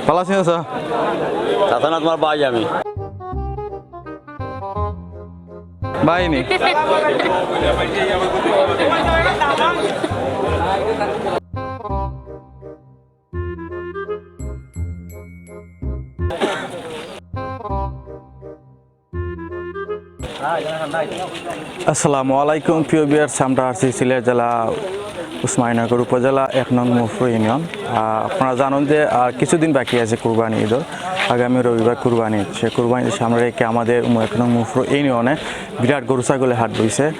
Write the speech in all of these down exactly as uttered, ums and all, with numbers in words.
ভালা আছইন, চাচা? চাচা না, তুমার ভাই আমি। ভাই নি? আসসালামু আলাইকুম, প্রিয় viewers, আমরা আছি সিলেট জেলা উসমানীনগর উপজেলা এক নং মুফরু ইউনিয়ন। আহ, আপনারা জানেন যে আর কিছুদিন বাকি আছে কুরবানি ঈদর, আগামী রবিবার কুরবানি ঈদ। সে কুরবানি ঈদ সামনে রেখে আমাদের উম এক নং মুফরু ইউনিয়নে বিরাট গরু ছাগলের হাট বইছে।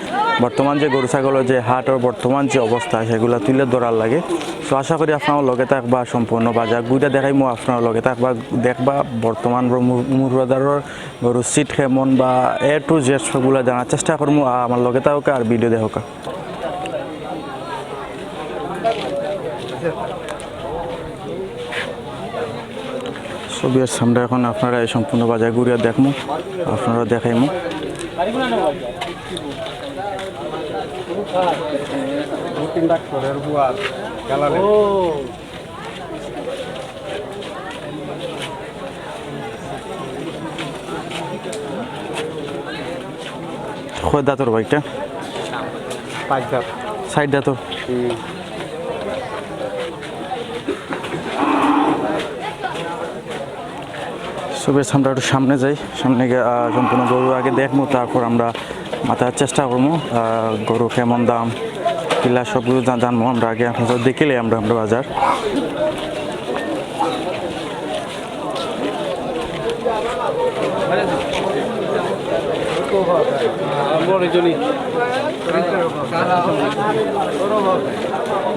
বর্তমান যে গরু ছাগলের যে হাটর বর্তমান যে অবস্থা, সেগুলা তুলে ধরার লাগে। তো আশা করি আপনারা লগে থাকবা, সম্পূর্ণ বাজার ঘুরে দেখাইমু, আপনারা লগে থাকবা, দেখবা বর্তমান মুফরু বাজারর গরুর সিট কেমন বা A to Z সবগুলা জানার চেষ্টা করমু। আর আমার লগে থাকউক্কা আর ভিডিও দেখউক্কা। So viewers, আমরা এখন আপনারা এই সম্পূর্ণ বাজার ঘুরিয়া দেখমু, আপনারা দেখাইমু। কয় দাঁতর ভাই এটা? পাঁচ দাঁত। চাইর দাঁতর। হুম। So viewers, আমরা একটু সামনে যাই, সামনে গিয়া, আহ, সম্পূর্ণ গরু আগে দেখমু, তারপর আমরা মাতার চেষ্টা করমু, আহ, গরু কেমন দাম, কিলা সব কিছু জা-, জানমু আমরা আগে। আপনারা দেখিলে আমরা, আমরা বাজার।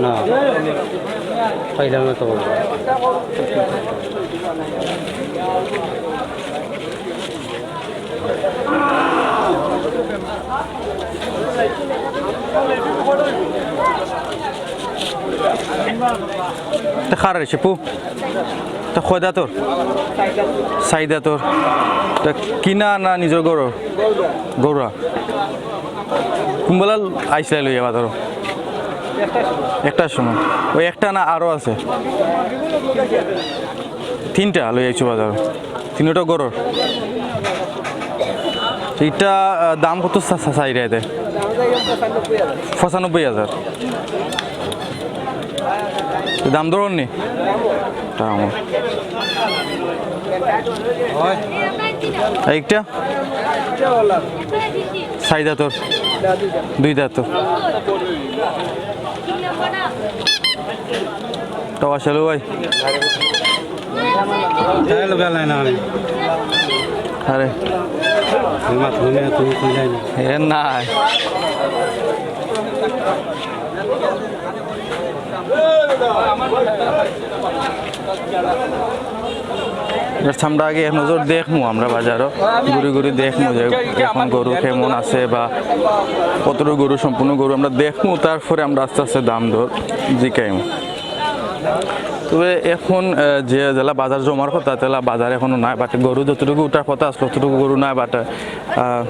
না, পাইলাম না তো। তে কার রে শিপু? তে কয় দাঁতর? চাইর দাঁতর। তে কিনা না নিজর ঘরর? ঘরর। কুনবেলা আইছলা লইয়া বাজারো? একটার সময়। ওই একটা না আরো আছে? তিনটা লই আইছো বাজারো। তিনটা ঘরর। ইটা, আহ, দাম কত চা-, চা-, চাইরা এতে? পঁচানব্বই হাজার। দাম দর অর নি? দাম অর। একটা? চাইর দাঁতর? দুই দাঁতর। তো আসলে ভাই। তাই লোক নাই না আমি। আরে। আমি মাত ঘুমিয়ে তুমি কই যাই না। এ নাই। Just আমরা আগে এক নজর দেখমু, আমরা বাজারো ঘুরি ঘুরি দেখমু যে এখন গরু কেমন আছে বা কতটুকু গরু, সম্পূর্ণ গরু আমরা দেখমু, তারপরে আমরা আস্তে আস্তে দাম দর জিকাইমু। তবে এখন, আহ, যে যেলা বাজার জমার কথা, তেলা বাজার এখনো নাই, but গরু যতটুকু উঠার কথা আসলো, ততটুকু গরু নাই, but, আহ,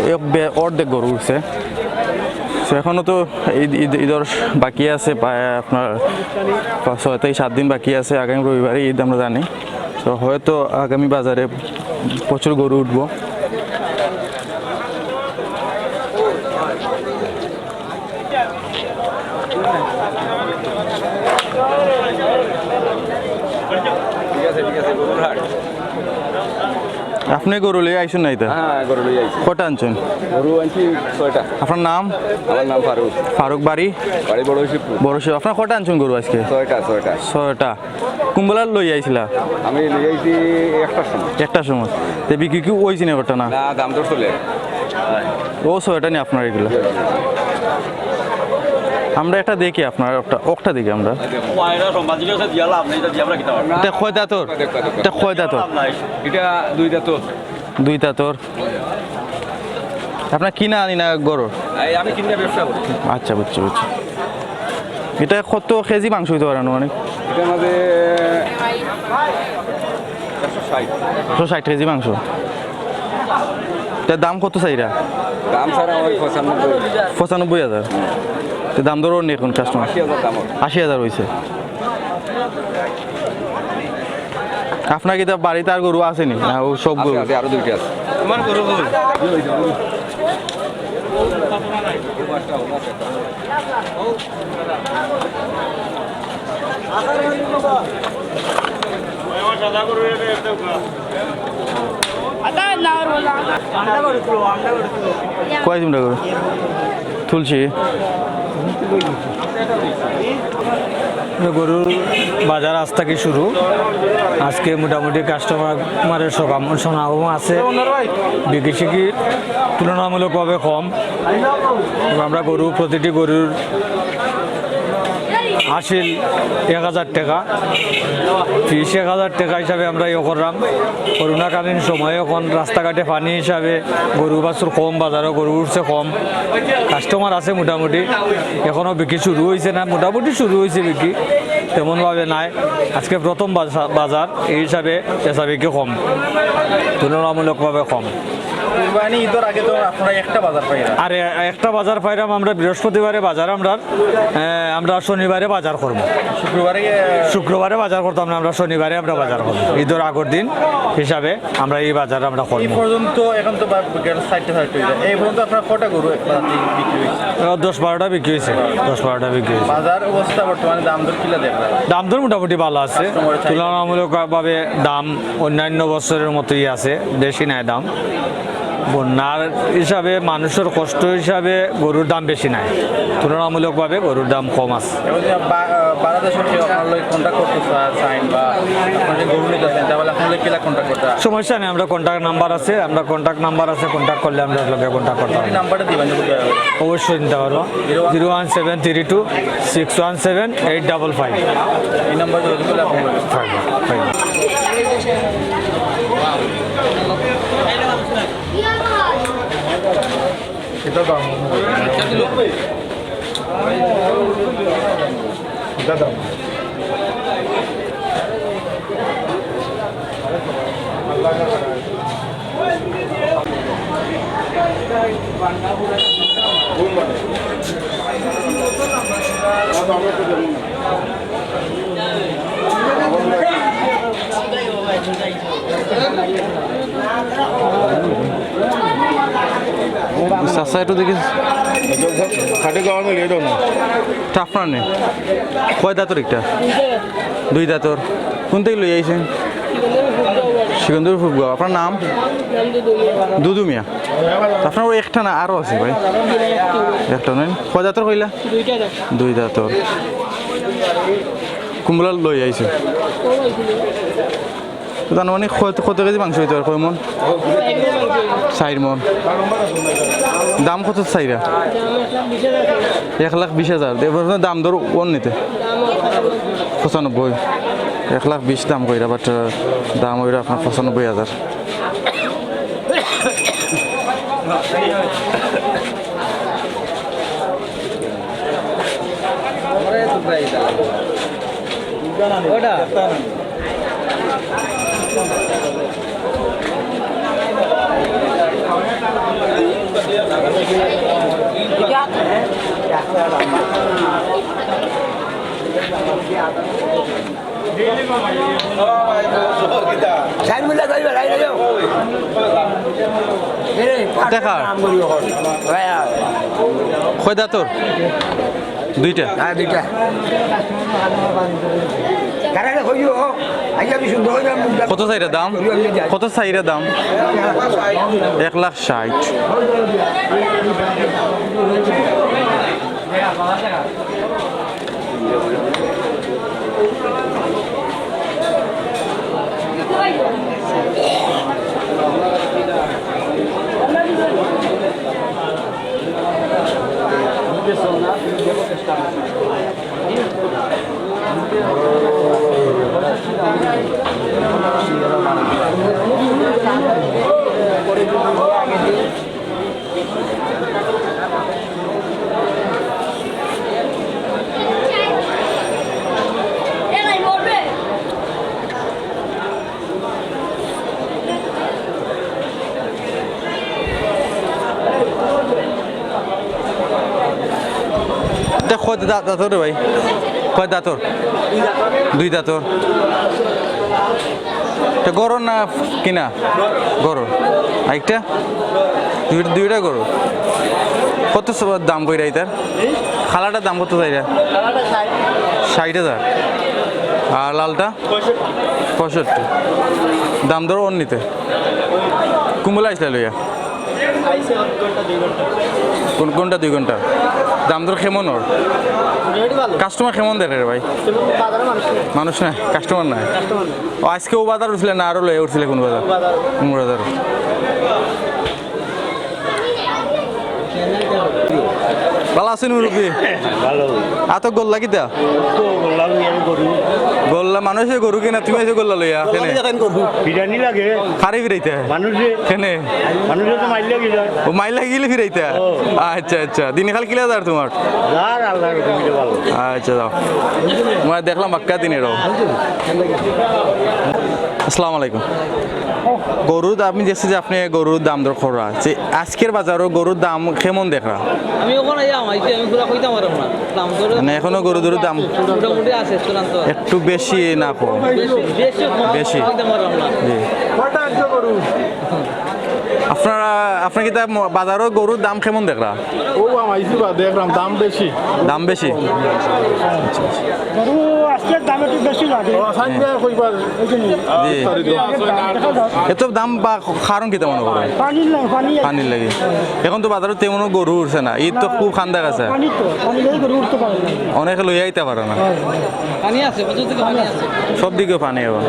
এক বে-, অর্ধেক গরু উঠছে। So এখনো তো ঈদ, ঈদ, ঈদর বাকি আছে প্রায় আপনার পাঁচ, ছয় থেকে সাত দিন বাকি আছে, আগামী রবিবারে ঈদ আমরা জানি। So হয়তো আগামী বাজারে প্রচুর গরু উঠবো। ঠিক আছে, ঠিক আছে, গরুর হাট। আপনি গরু লইয়া আইছইন না ইতা? হ্যাঁ, গরু লইয়া আইছি। কয়টা আনছইন? গরু আনছি ছয়টা। আপনার নাম? আমার নাম ফারুক। ফারুক, বাড়ি? বাড়ি বড় শিবপুর। বড় শিব-, আপনারা কয়টা আনছইন গরু আজকে? ছয়টা, ছয়টা। ছয়টা। কুনবেলা লইয়া আইছলা? আমি লইয়া আইছি একটার সময়। একটার সময়। তে বিক্রি কি অইছে নি একটা না? না, দাম দর চলে। ও, ছয়টা নি আপনার এগুলা? আমরা একটা দেখি, আপনার একটা, একটা দেখি আমরা। এটা কয় দাঁতর? এটা কয় দাঁতর? এটা দুই দাঁতর। দুই দাঁতর। আপনার কিনা আনি না গরুর? এই আমি কিনে ব্যবসা করি। আচ্ছা, বুঝছি, বুঝছি। এটা কত কেজি মাংস অইতে পারে আনুমানিক? এটার মাঝে একশো ষাট। একশো ষাট কেজি মাংস। এটার দাম কত চাইরা? দাম ছাড়া ওই পঁচানব্বই। পঁচানব্বই হাজার। তো দাম দর অর নি এখন কাস্টমার? আশি হাজার দাম ওর। আশি হাজার অইছে। আপনার কিতা বাড়িত আর গরু আছে নি? না, ও সব আছে, গরু? আছে, আরো দুইটা আছে। তোমার গরু কই? কয় দিন গরু? তুলছি। গরুর বাজার আজ থাকি শুরু। আজকে মোটামুটি কাস্টমারের সমাগম আছে, বিক্রি শিকি তুলনামূলকভাবে কম। এবং আমরা গরু, প্রতিটি গরুর হাসিল এক হাজার টেকা, ফিস এক হাজার টেকা হিসাবে আমরা ইয়ে করলাম। করোনাকালীন সময়ে এখন রাস্তাঘাটে পানি হিসাবে গরু বাছুর কম, বাজারও গরু উঠছে কম, কাস্টমার আছে মোটামুটি, এখনও বিক্রি শুরু হইছে না, মোটামুটি শুরু হইছে বিক্রি, তেমনভাবে নাই। আজকে প্রথম বাজা-, বাজার, এই হিসাবে বেচা বিক্রি কম, তুলনামূলকভাবে কম। কুরবানি ঈদর আগে তো আপনারা একটা বাজার পাইরা। আর এ-, একটা বাজার পাইরাম আমরা বৃহস্পতিবারে বাজার আমরা, এ, আমরা শনিবারে বাজার করমু। শুক্রবারে, এ, শুক্রবারে বাজার করতাম না, আমরা শনিবারে আমরা বাজার করমু। ঈদর আগর দিন হিসাবে আমরা এই বাজার আমরা এই করমু। পর্যন্ত এখন তো বা-, বিকেল চারটা, চারটা হইছে। এই পর্যন্ত আপনার কটা গরু বাজার থেকে বিক্রি হইছে? এ, দশ বারোটা বিক্রি হইছে, দশ বারোটা বিক্রি হইছে। বাজার অবস্থা বর্তমানে দাম দর কিলা দেখরা? দাম দর মোটামুটি ভালো আছে, কাস্টমার চাহিদা। তুলনামূলকভাবে দাম অন্যান্য বছরের মতোই আছে, বেশি নাই দাম। বন্যার হিসাবে, মানুষের কষ্ট হিসাবে গরুর দাম বেশি নাই, তুলনামূলকভাবে গরুর দাম কম আছে। এবং যে বা-, বাংলাদেশের কেউ আপনার লগে কন্ট্যাক্ট করতে চা-, চাইন বা আপনার যে গরু নিতে চান, তাহলে আপনার লগে কিলা কন্ট্যাক্ট করতে হয়? সমস্যা নেই, আমরা কন্ট্যাক্ট নাম্বার আছে, আমরা কন্ট্যাক্ট নাম্বার আছে, কন্ট্যাক্ট করলে আমরা লগে কন্ট্যাক্ট করতে পারবো। নাম্বারটা দিবেন যদি। অবশ্যই নিতে পারবো। Zero one seven three two six one seven eight double five. এই নাম্বার যোগাযোগ করলে আপনার লগে। এটা দাম। এটা দাম। চাচা, একটু দেখি। খাটে গাওয়া মিলিয়ে দাও না। টাফনা নে। কয় দাঁতর একটা? দুই দাঁতর। কোন থেকে লই আইছেন? সিকন্দর ফুটবল। আপনার নাম? দুদু মিয়া। আপনার ওই একটা না, আরো আছে ভাই? একটা নাই? কয় দাঁতর কইলা? দুই দাঁতর। কুম্বলা লই আইছে। তো তার মানে কত, কত কেজি মাংস হইতে পারে? কয় মন? চাইর মন। দাম কত চাইরা? এক লাখ বিশ হাজার। এবার দাম দর ওর নিতে? পঁচানব্বই। এক লাখ বিশ দাম কইরা, but, আহ, দাম হইরা আপনার পঁচানব্বই হাজার। ওটা। দেখা। কয় দাঁতর? দুইটা। হ্যাঁ, দুইটা। কত চাইরা দাম? কত চাইরা দাম? এক লাখ ষাট। এটা কয় দা-, দাঁতর রে ভাই? কয় দাঁতর? দুই দাঁতর। তো ঘরর না কিনা? ঘরর। আরেকটা? দুই-, দুইটা ঘরর। কত স-, দাম কইরা ইতার? কালাটার দাম কত চাইরা? ষাইট হাজার। আর লালটা? পঁয়ষট্টি। দাম দর অর নি তে? কুনবেলা আইছলা লইয়া? কোন, কোনটা দুই ঘন্টা? দাম দর কেমন অর? কাস্টমার কেমন দেখরা রে ভাই? মানুষ নাই, কাস্টমার নাই। ও, আইজকে অউ বাজার উঠছিলা না, আরো লইয়া উঠছিলা কুন বাজার? কুন বাজার? ভালা আছইন মুরব্বি? ভালা। আতো গল্লা কিতা? তো গল্লা লইয়া আমি গরু। গল্লা মানুষে গরু কিনা, তুমি আইছো গল্লা লইয়া? কেনে? বিরানি লাগে। কারে ফিরাইতা? মানুষে। কেনে? মানুষে তো মাইর লাগি যায়। ও, মাইর লাগিলে ফিরাইতা? ও। আচ্ছা, আচ্ছা। দিনকাল কিলা যার তুমার? যার আল্লাহর হুকুমে ভালা। আচ্ছা, যাও। মানে দেখলাম বাক্কা দিনে রও। আসসালামু আলাইকুম। গরুর দাম, আমি দেখছি যে আপনে গরুর দাম দর কররা, যে আইজকের বাজারো গরুর দাম কেমন দেখরা? আমি অখন আইয়া হামাইছি, আমি পুরা কইতাম পাররাম না। দাম দর মানে এখনো গরু দরুর দাম মোটামুটি আছে, চূড়ান্ত আছে। একটু বেশি না কম? বেশি, বেশি কম বেশি। কইতাম পাররাম না। জি। কয়টা আনছো গরু? আপনারা, আপনে কিতা ম-, বাজারো গরুর দাম কেমন দেখরা? অউ হামাইছি বা দেখরাম দাম বেশি। দাম বেশি? গরু আইজকের দাম একটু বেশি লাগে। ও, সাইড দিয়া কইবার। জি। বিস্তারিত। এত দাম বা কারণ কিতা মনো করইন? পানির লাগি, পানি। পানির লাগি। অখন তো বাজারো তেমন গরু উঠছে না, ইদ তো খুব খান্দা গেছে। পানি তো, পানির লাগি গরু উঠতে পারে না। অনেকে লইয়া আইতা পারে না। পানি আছে, প্রচুর দিকে পানি আছে। সব দিকে পানি অখন।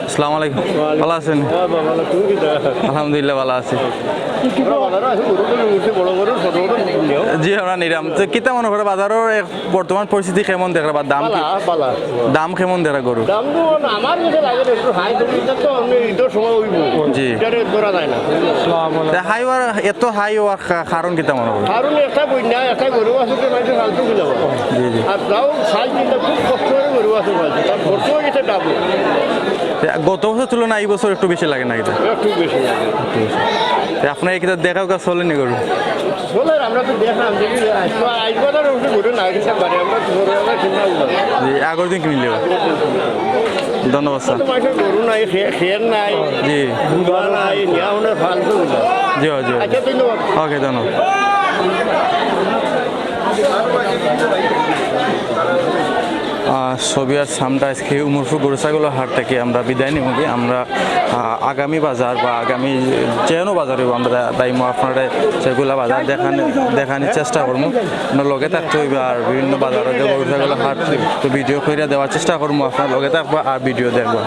আসসালামু আলাইকুম। ভালা আছইন? হ্যাঁ, বাবা, ভালা। তুমি কিতা? আলহামদুলিল্লাহ, ভালা আছি। বাজারো আছে, গরু টরু উঠছে, বড় গরু, ছোট গরু, নিও। জি, আমরা নিরাম। তো কিতা মনো কররা বাজারর এক বর্তমান পরিস্থিতি কেমন দেখরা বা দাম কি? ভালা, ভালা। দাম কেমন দেখরা গরু? দাম তো আমার কাছে লাগে না, একটু হাই কম, ইটা তো আপনে ইদর সময় অইবো। জি। ইটারে ধরা যায় না। তে হাই অওয়ার, এত হাই অওয়ার কা-, কারণ কিতা মনো করইন? কারণ একটা বন্যা, একটা গরু আছে, তো মানুষে ফালতু কিনা। জি, জি। আর তাও সাইজ কিন্তু খুব কষ্ট করি গরু আছে ফালতু, তার খরচ অই গেছে ডাবল। তে গত বছর তুলনায় এই বছর একটু বেশি লাগে না ইটা? একটু বেশি লাগে। একটু বেশি। তে আপনার কিতা দেখা চলে নি গরু? চলে, আমরা তো দেখলাম, দেখি, আইজ, আইজ বাজার অবশ্য গরু না কিনতে পারি, আমরা তো গরু আমরা কিনতে পারি না। জি, আগর দিন কিনলেও। ধন্যবাদ, স্যার। তো মাসে গরু নাই, খে-, খের নাই, জি। বুড়া নাই, নিয়া ওনার ফালতু না। জি, জি। আচ্ছা, ধন্যবাদ। ওকে, ধন্যবাদ। আহ, ছবি আর সামটা আইজকে উমরপুর গরু ছাগলর হাট থাকি আমরা বিদায় নিমুগি। আমরা, আহ, আগামী বাজার বা আগামী যেনো বাজার অইবো আমরা যাইমু, আপনারারে সেগুলা বাজার দেখানি, দেখানির চেষ্টা করমু। আপনারা লগে থাকতে অইবো আর বিভিন্ন বাজারো যে গরু ছাগলর হাট তো ভিডিও কইরা দেওয়ার চেষ্টা করমু। আপনারা লগে থাকবা আর ভিডিও দেখবা।